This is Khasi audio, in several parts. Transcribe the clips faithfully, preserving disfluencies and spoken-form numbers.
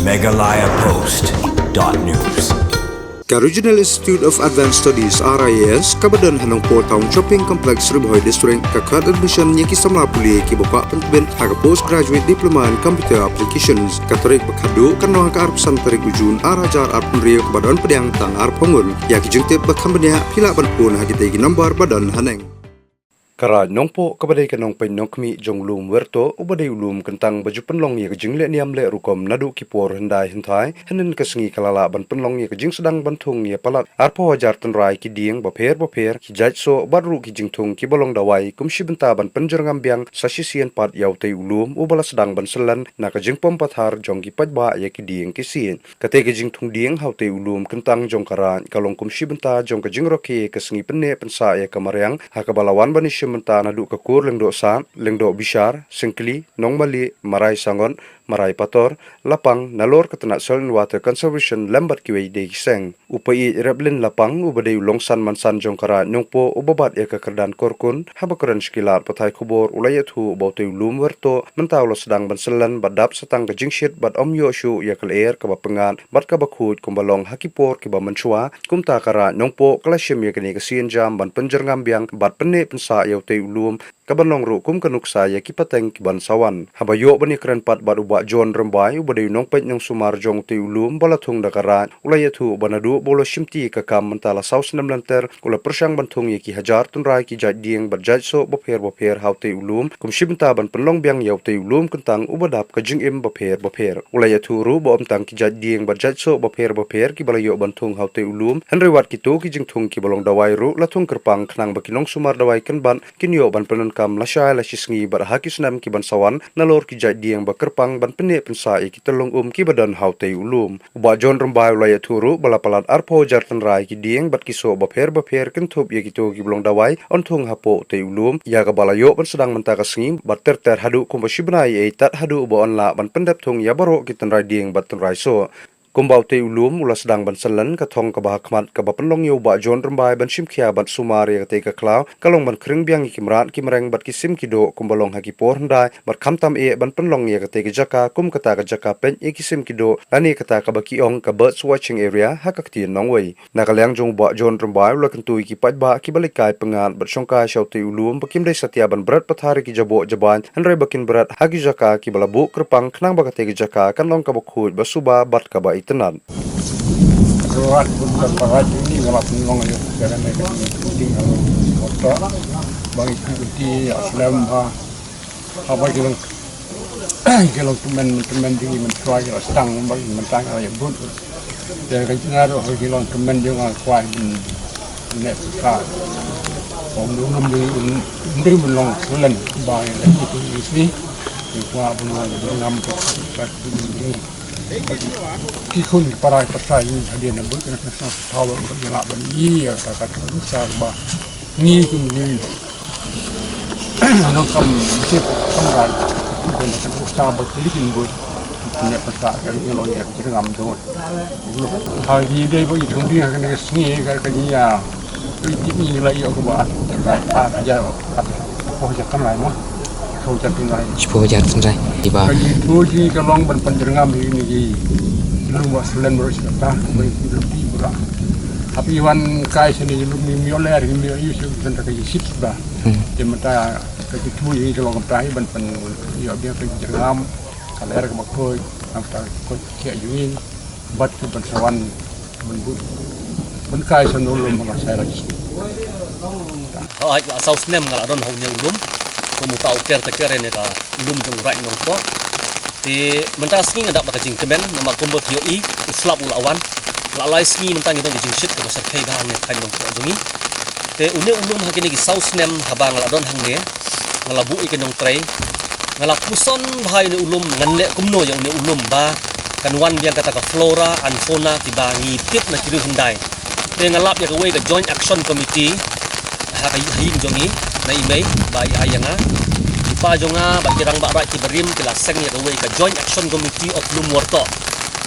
Meghalaya Post dot news. Ka Regional Institute of Advanced Studies, R I A S, kaba don ha Nongpoh Town Shopping Complex, Ri Bhoi District, ka khot admission ïa ki samla pule kiba kwah pyntbit ha ka Postgraduate Diploma in Computer Applications. Ka tarik ba khatduh kan long ha ka arphew san tarik u Jun ar hajar arphew hynriew, kaba don pdiang tang arphew ngut. Ïa ki jingtip ba kham bniah phi lah ban phone ha kitei ki number ba don haneng. Ka Raid Nongpoh kaba dei ka nongpeit nongkhmih jong u lum Wertoh, uba dei u lum kyntang ba ju pynlong ïa ka jingleh niam leh rukom naduh ki por hyndai hynthai, hynnin ka sngi ka la lah ban pynlong ïa ka jingsdang ban thung ïa palat arphew hajar tynrai ki dieng bapher bapher, ki jait soh bad ruh ki jingthung kiba long dawai, kum shi bynta ban pynjyrngam biang sa shisien pat ïa utei u lum uba la sdang ban synlen na ka jingpom pathar jong ki paidbah ïa ki dieng ki siej. Katei ka jingthung dieng ha utei u lum kyntang jong ka raid ka long kum shi bynta jong ka jingrakhe ka sngi pynneh pynsah ïa ka mariang, ha kaba la wan ban ïashim bynta naduh ka kur Lyngdoh Sad, Lyngdoh Bishar, Syngkli, Nongmali, Marai Sangot, Marai Pator, Lapang, nalor ka tnat Soil and Water Conservation lem bad kiwei de ki seng. U Paieit Reblin Lapang, uba dei u longsan mansan jong ka raid Nongpoh, uba bat ïa ka kyrdan Korkun, haba kren sha ki lad pathai khubor, u la ïathuh ba utei u lum Wertoh mynta u la sdang ban synlen bad dap sa tang ka jingshit bad ym ïoh shuh ïa ka lyer kaba pyngngad bad kaba khuid kumba long ha ki por kiba mynshuwa. Kumta ka raid Nongpoh ka la shim ïa kane ka sienjam ban pynjyrngam biang bad pynneh pynsah ïa utei u lum, kaban long ruh kum ka nuksa ïa ki pateng kiban sa wan. Haba ïoh ban ïakren pat bad u Bah John Rymbai, uba dei u nongpeit nongsumar jong utei u lum ba la thung da ka raid, u la ïathuh ba naduh ba u la shimti ïa ka kam mynta la saw snem lynter, u la pyrshang ban thung ïa ki hajar tynrai ki jait dieng bad jait soh bapher bapher ha utei u lum, kum shi bynta ban pynlong biang ïa utei u lum kyntang uba dap ka jingim bapher bapher. U la ïathuh ruh ba ym tang ki jait dieng bad jait soh bapher bapher kiba la ïoh ban thung ha utei u lum, hynrei wat kito ki jingthung kiba long dawai ruh la thung kyrpang khnang ba ki nongsumar dawai kynbat kin ïoh ban pyndonkam lashai lashisngi bad ha ki snem kiban sa wan, nalor ki jait dieng ba kyrpang ban pynneh pynsah ïa ki tyllong um kiba don ha utei u lum. U Bah John Rymbai u la ïathuh ruh ba la palat arphew hajar tynrai ki dieng bad ki soh bapher bapher kynthup ïa kito kiba long dawai yn thung hapoh utei u lum, ïa kaba la ïoh ban sdang mynta ka sngi bad ter ter haduh kumba shi bnai ei tad haduh ba yn lah ban pyndep thung ïa baroh ki tynrai dieng bad tynrai soh. Kumba utei u lum u la sdang ban synlen, ka thong kaba ha khmat kaba pynlong ïa u Bah John Rymbai ban shim khia bad sumar ïa katei ka khlaw ka long ban khring biang ïa ki mrad ki mreng bad ki sim ki doh kumba long ha ki por hyndai, bad khamtam eh ban pynlong ïa katei ka jaka kum kata ka jaka peit ïa ki sim ki doh, lane kata kaba ki ong ka birds watching area ha ka ktien nongwei. Na ka liang jong u Bah John Rymbai u la kyntu ïa ki paidbah kiba leit kai pyngngad bad shongkai sha utei u lum ba kim dei satia ban bret pathar ïa ki jaboh jabain, hynrei ba kin bret ha ki jaka kiba la buh kyrpang khnang ba katei ka jaka kan long kaba khuid, ba suba bad kaba itynnad. Ruat bun ka parat ini ngalap nong ïa ka ne ka ding alo motor. Bang iti iti ya slem ha. Haba ki long ki long tymmen tymmen ding i mynshuwa ki la sdang, bang i mynta nga la ïa bud. Te ka jingïaroh ha ki long tymmen jong nga kwah ban ne ka. Ong dum dum ding un ding ban long selen ba ïa la ki tu isi. Ki kwah ban long ngam tu ka tu ding. Ki khun ki para ki pasai hadien na bud na ka sa thaw ba ki la ban ïa ka ka tu sa ba ngi kum ngi. Nong kam sip kam rai. Kum na ka tu sa ba ki kin bud. Kum na ka sa ka ngi long ïa ka ngam tu. Ha ngi dei ba i kum ding ha ka ngi sngi ka ka ngi ïa. Ui ti ngi la ïa ka ba. Ka ka ja. Ka ko ja kam lai mo. Ko ja kam lai. Shiphew hajar tynrai. Iba. Ka ngi tu ji ka long ban pynjyrngam hi ni ji. Lum wa sulen bro sita. Ba i tu ti bra. Happy wan kai sini lum ni mi oler ni mi yu shu tynrai ka ji sit ba. Hmm. Te mynta ka ji tu ji ka long ka tai ban pyn ïa bia ka jyrngam. Ka ler ka ba khoi. Am ta khoi kia yu ni. Bad ki ban sa wan ban bu-, ban kai sa nol lum ba nga sai la ki. Hooid, la saw snem nga la don ha une u lum. Kum uta u caretaker ïa kane ka lum jong u Raid Nongpoh. Te mynta sngi nga dap da ka jingkmen, namar kumba phi ïohi, u slap u la wan. La lai sngi mynta ngi don ka jingshit kaba shyrkhei bha ha kane ka thaiñ Nongpoh jong ngi. Te une u lum ha kine ki saw snem haba nga la don hangne, nga la buh ïa ka nongtrei. Nga la puson bha ïa une u lum, ngan leh kumno ïa une u lum ba kan wan biang kata ka flora and fauna kiba ngi tip na ki riew hyndai. Te nga lap ïa kawei ka Joint Action Committee ha ka ïing jong ngi na Imei ba ïa, ïa nga. Ki pa jong nga bad ki rangbah raid kiba rim ki la seng ïa kawei ka Joint Action Committee of Lum Wertoh.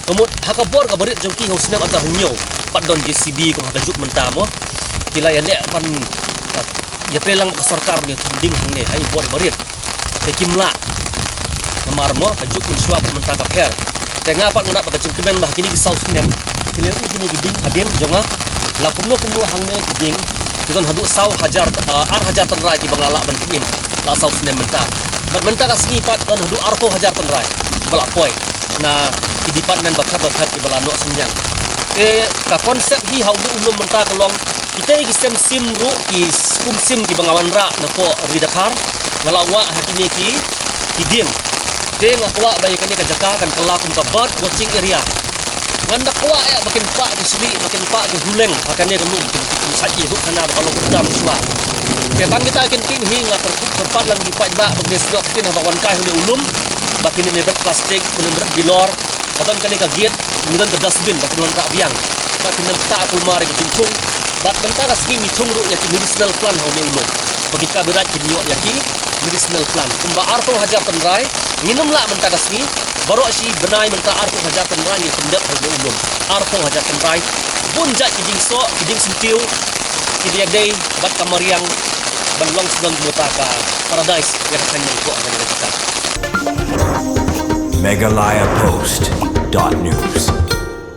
Ka mut ha ka bor kaba rit jong ki ha u snem arhajar hynñiew, pat don J C B kum ha ka juk mynta mo. Ki la ïaleh ban, ah, ïatreilang ka sorkar ban ïa thung dieng hangne ha i bor ba rit. Te kim lah. Namar mo ka juk mynshuwa pat mynta ka pher. Te nga pat nga nap ba ka jingkmen ba ha kine ki saw snem ki leh kine ki dieng hadien jong nga, la kumno kumno hangne ki dieng ki don haduh saw hajar, ah, ar hajar tynrai kiba nga lah ban pynïeng la saw snem mynta. Bad mynta ka sngi pat don haduh arphew hajar tynrai ba la poi na ki department bapher bapher kiba la noh synñiang. Te ka concept hi ha une u lum mynta ka long kita ki sem sim ruh, ki skum sim kiba nga wanrah napoh Ri Dkhar, nga la wah ha kine ki, ki dieng. Te nga kwah ba ïa kane ka jaka kan kylla kum ka bird watching area. Ngan da kwah ïa ba kin pah ki sli, ba kin pah ki huleng ha kane ka lum, kin, kin sait ïa ruh kana ba ka long kordor shuwa. Te tang kita ki ktien hi nga kyrpad, kyrpad lang ki paidbah ba kin snoh ktien haba wan kai ha une u lum, ba kin ym ïa bet plastik, kin ym ïa bet bilor, ba don kane ka gate, ngi don ka dustbin ba kin wanrah biang. Ba kin ym ktah kulmar ïa ka jingthung. Bad mynta ka sngi ngi thung ruh ïa ki medicinal plant ha une u lum. Ba ki copyright kin ïoh ïa ki medicinal plant. Kumba arphew hajar tynrai ngin ym lah mynta ka sngi. Baroh shi bnai mynta arphew hajar tynrai ngin pyndep ha une u lum. Arphew hajar tynrai. Bun jait ki jingsoh, ki jingsyntiew, ki dieng dei bad ka mariang ban long sdang kumta ka paradise ïa ka kane ka jaka. Meghalaya Post dot news.